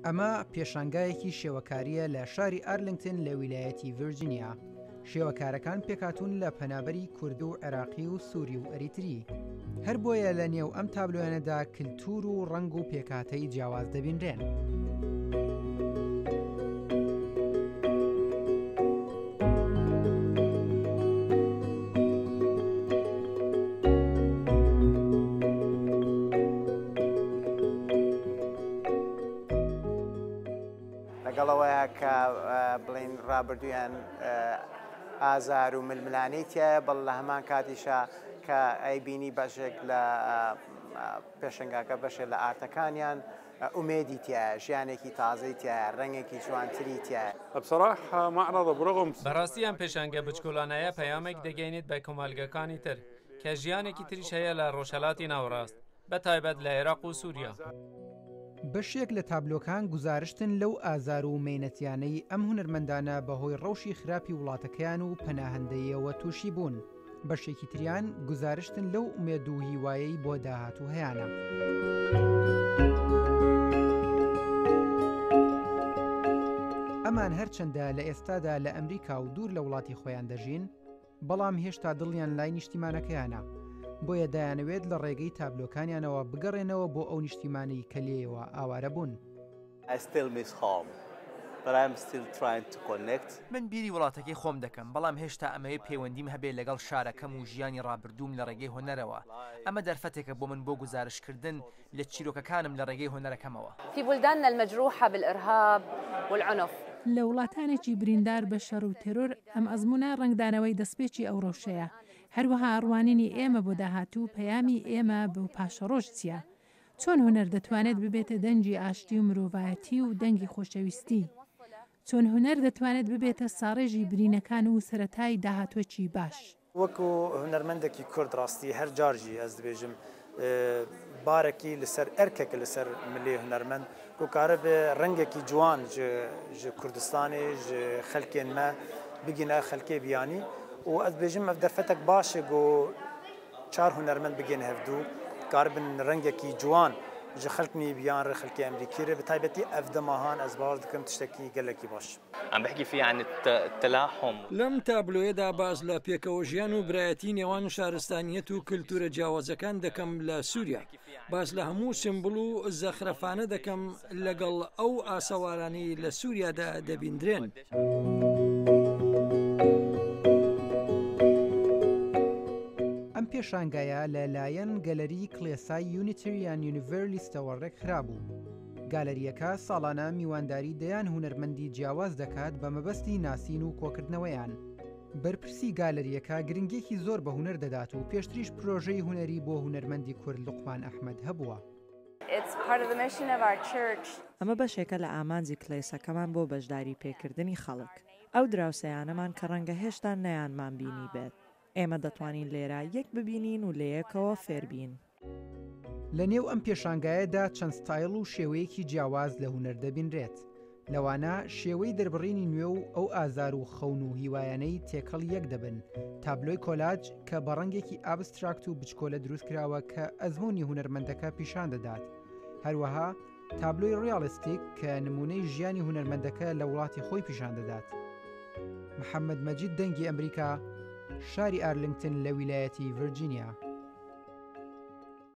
ئەمە پێشانگایەکی شێوەکارییە لە شاری ئارلنگتن لە ویلایەتی ڤێرجینیا. شێوەکارەکان پێکهاتوون لە پەنابەری کورد و عێراقی و سووری و ئەریتری. هەر بۆیە لە نێو ئەم تابلۆیانەدا کلتوور و ڕەنگ و پێکهاتەی جیاواز دەبینرێن. لەگەڵ ئەوەیە کە بڵین ڕابردوویان ئازار و ململانێی تایە بەڵ لە هەمان کاتیشا کە ئەیبینی بەشێک لە پێشنگاکە بەشێک لە ئارتەکانیان ئومێدی تایە ژیانێکی تازەی تایە ڕەنگێکی جوانتری تایە. بصراحە معرض برغم. بەڕاستی ئەم پێشانگە بچکۆلانەیە پەیامێک دەگەینێت بە کۆمەڵگەکانی تر کە ژیانێکی تریش هەیە لە ڕۆژهەلاتی ناوەڕاست بە تایبەت لە عێراق و سوریا. بەشێک لە تابلۆکان گوزارشتن لەو ئازار و مەینەتیانەی ئەم هونەرمەندانە بەهۆی ڕەوشی خراپی وڵاتەکەیان و پەناهەندەییەوە تووشی بوون، بەشێکی تریان گوزارشتن لەو ئومێد و هیوایەی بۆ داهاتوو هەیانە. ئەمان هەرچەندە لە ئێستادا لە ئەمریکا و دوور لە وڵاتی خۆیان دەژین، بەڵام هێشتا دڵیان لای نیشتیمانەکەیانە، بۆیە دەیانەوێت لە ڕێگەی تابلۆکانیانەوە بگەڕێنەوە بۆ ئەو نیشتیمانەی کە لێیەوە ئاوارە بوون. I still miss home but I'm still trying to connect. من بیری وڵاتەکەی خۆم دەکەم، بەڵام هێشتا ئەمەوێ پەیوەندیم هەبێ لەگەڵ شارەکەم و ژیانی ڕابردووم لە ڕێگەی هونەرەوە. ئەمە دەرفەتێکە بۆ من بۆ گوزارشتکردن لە چیرۆکەکانم لە ڕێگەی هونەرەکەمەوە. في بلداننا المجروحة بالإرهاب والعنف. لە وڵاتانێکی بریندار بە شەڕ و تێرۆر، ئەم ئەزموونە ڕەنگدانەوەی دەسپێکی ئەو ڕەوشەیە. هەروەها ڕوانینی ئێمە بۆ داهاتوو، پەیامی ئێمە بۆ پاشەڕۆژ چییە؟ چۆن هونەر دەتوانێت ببێتە دەنگی ئاشتی و مرۆڤایەتی و دەنگی خۆشەویستی؟ چۆن هونەر دەتوانێت ببێتە ساڕێژی برینەکان و سەرەتای داهاتووەکی باش؟ وەکو هونەرمەندەکی کورد ڕاستی هەر جار ژی ئەز دبێژم بارەکی لەسەر ئەرکەکە لەسەر ملێ هونەرمەند کو کاربێ ڕەنگەکی جوان ژ کوردستانێ ژ خەلکێن مە بگینە خەلکێ بیانی و ئەز دبێژم ئەڤ دەرفەتەک باشە گو چار هونەرمەند بگێن هەڤدوو کاربن ڕەنگەکی جوان ژ خەلکنی بیان ڕێ خەلکێ ئەمریکی رێ بە تایبەتی ئەڤ دەما هان ئەز باوەڕ دکەم تشتەکی گەلەکی باش. عم بحكي فيه عن التلاحم. لەم تابلۆیەدا باس لە پێکەوەژیان و برایەتی نێوان شارستانیەت و کلتورە جیاوازەکان دەکەم لە سوریا، باس لە هەموو سیمبول و زەخرەفانە دەکەم لەگەڵ ئەو ئاسەوارانەی لە سوریادا دەبیندرێن. ئەم پێشانگایە لە لایەن گەلەری کڵێسای یونیتریان یونیڤێرلیستەوە ڕێکخرابوو. گالەرییەکە ساڵانە میوانداری دەیان هونەرمەندی جیاواز دەکات بە مەبەستی ناسین و کۆکردنەوەیان. بەرپرسی گالەرییەکە گرنگییەکی زۆر بە هونەر دەدات و پێشتریش پرۆژەی هونەری بۆ هونەرمەندی کورد لوقمان ئەحمەد هەبووە. ئەمە بەشێکە لە ئامانجی کڵێسەکەمان بۆ بەشداریپێکردنی خەڵک، ئەو دراوسێیانەمان کە ڕەنگە هێشتا نەیانمان بینیبێت. ئێمە دەتوانین لێرە یەک ببینین و لەیەکەوە فێربین. لە نێو ئەم پێشانگایەدا چەند ستایڵ و شێوەیەکی جیاواز لە هونەر دەبینرێت، لەوانە شێوەی دەربڕینی نوێ و ئەو ئازار و خەون و هیوایانەی تێکەڵ یەک دەبن، تابلۆی کۆلاج کە بە ڕەنگێکی ئابستراکت و بچکۆلە دروستکراوە کە ئەزموونی هونەرمەندەکە پیشان دەدات، هەروەها تابلۆی ڕیاڵستیک کە نموونەی ژیانی هونەرمەندەکە لە وڵاتی خۆی پیشان دەدات. محەممەد مەجید دەنگی ئەمریکا، شاری ئارلنگتن لە ویلایەتی ڤرجینیا.